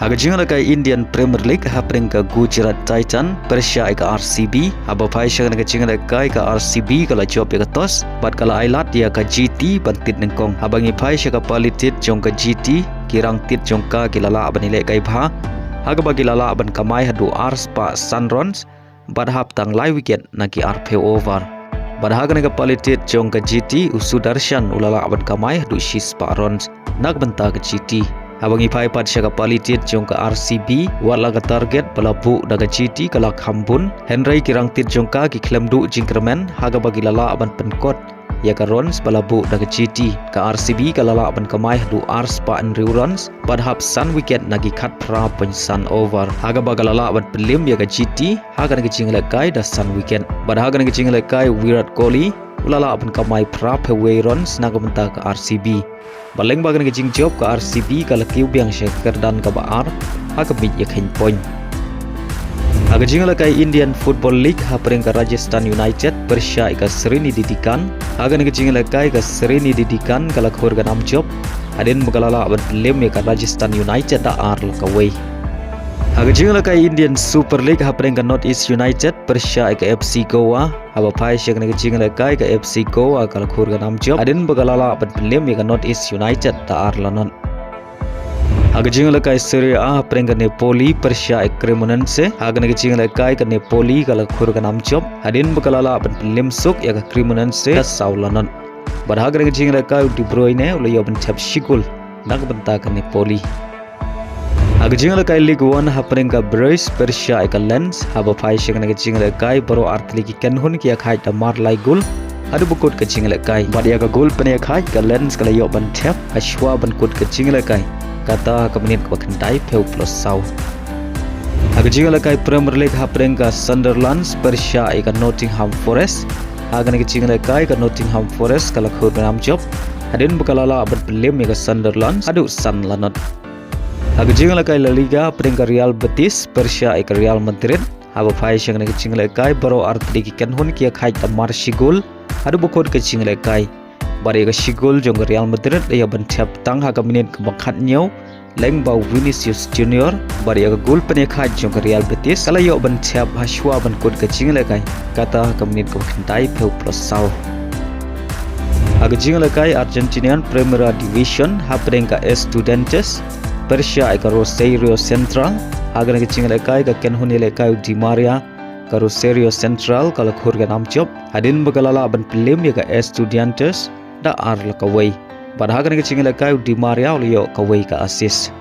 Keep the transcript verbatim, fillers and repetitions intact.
Ha ka jingïalehkai Indian Premier League hapdeng ka Gujarat Titan pyrshah ïa ka R C B, haba phai sha kane ka jingïalehkai ka R C B ka la jop ïa ka toss bad ka la ailad ïa ka G T ban tied nyngkong. Haba ngi phai sha ka pali tied jong ka G T, ki rangtied jong ka ki la lah ban ïalehkai bha, ha kaba ki la lah ban kamai haduh ar spah san runs bad hap tang lai wicket na ki arphew over. Bad ha kane ka pali tied jong ka G T, u Sudarshan u la lah ban kamai haduh shi spah runs na ka bynta ka G T. Haba ngi phai pat sha ka pali tied jong ka R C B, wat la ka target ba la buh da ka G T ka la kham bun, hynrei ki rangtied jong ka ki khlem duh jingkyrmen ha kaba ki la lah ban pynkot ïa ka runs ba la buh da ka G T. Ka R C B ka la lah ban kamai haduh ar spah hynriew runs bad hap san wicket na ki khatphra point san over, ha kaba ka la lah ban pynlem ïa ka G T ha kane ka jingïalehkai da san wicket. Bad ha kane ka jingïalehkai u Virat Kohli u la lah ban kamai phraphew wei runs na ka bynta ka R C B. Bad lyngba kane ka jingjop ka R C B ka la kiew biang sha ka kyrdan kaba ar ha ka miej ïakheiñ point. Ha ka jingïalehkai Indian Football League hapdeng ka Rajasthan United pyrshah ïa ka Sreenidi Deccan. Ha kane ka jingïalehkai ka Sreenidi Deccan ka la khur ka nam jop hadien ba ka la lah ban pynlem ïa ka Rajasthan United da ar la kawei. Ha ka jingïalehkai Indian Super League hapdeng ka North East United pyrshah ïa ka F C Goa, haba phai sha kane ka jingïalehkai ka F C Goa ka la khur ka nam jop hadien ba ka la lah ban pynlem ïa ka North East United da ar la not. Ha ka jingïalehkai Serie A hapdeng ka Napoli pyrshah ïa ka Cremonese. Ha kane ka jingïalehkai ka Napoli ka la khur ka nam jop hadien ba ka la lah ban pynlem suk ïa ka Cremonese da saw la not. Bad ha kane ka jingïalehkai u De Bruyne u la ïoh ban thep shi gol na ka bynta ka Napoli. Ha ka jingïalehkai Ligue One hapdeng ka Brest pyrshah ïa ka Lens, haba phai sha kane ka jingïalehkai baroh artylli ki kynhun ki ïakhaid da mar lai gol haduh ba kut ka jingïalehkai. Bad ïa ka gol pynïakhaid ka Lens ka la ïoh ban thep hashwa ban kut ka jingïalehkai, kata ha ka minit kaba khyndaiphew plus saw. Ha ka jingïalehkai Premier League hapdeng ka Sunderland pyrshah ïa ka Nottingham Forest. Ha kane ka jingïalehkai ka Nottingham Forest ka la khur ka nam jop hadien ba ka la lah ban pynlem ïa ka Sunderland haduh san la not. Ha ka jingïalehkai La Liga hapdeng ka Real Betis pyrshah ïa ka Real Madrid, haba phai sha kane ka jingïalehkai baroh artylli ki kynhun ki ïakhaid da mar shi gol haduh ba kut ka jingïalehkai. Bad ïa ka shi gol jong ka Real Madrid la ïoh ban thep tang ha ka minit kaba khathynñiew lyngba u Vinicius Junior, bad ïa ka gol pynïakhaid jong ka Real Betis ka la ïoh ban thep hashwa ban kut ka jingïalehkai, kata ha ka minit kaba khyndaiphew plus saw. Ha ka jingïalehkai Argentinian Primera Division hapdeng ka Estudiantes pyrshah ïa ka Rosario Central. Ha kane ka jingïalehkai ka kynhun ïalehkai u Di Maria ka Rosario Central ka la khur ka nam jop hadien ba ka la lah ban pynlem ïa ka Estudiantes da ar la kawei. Bad ha kane ka jingïalehkai u Di Maria u la ïoh kawei ka assist.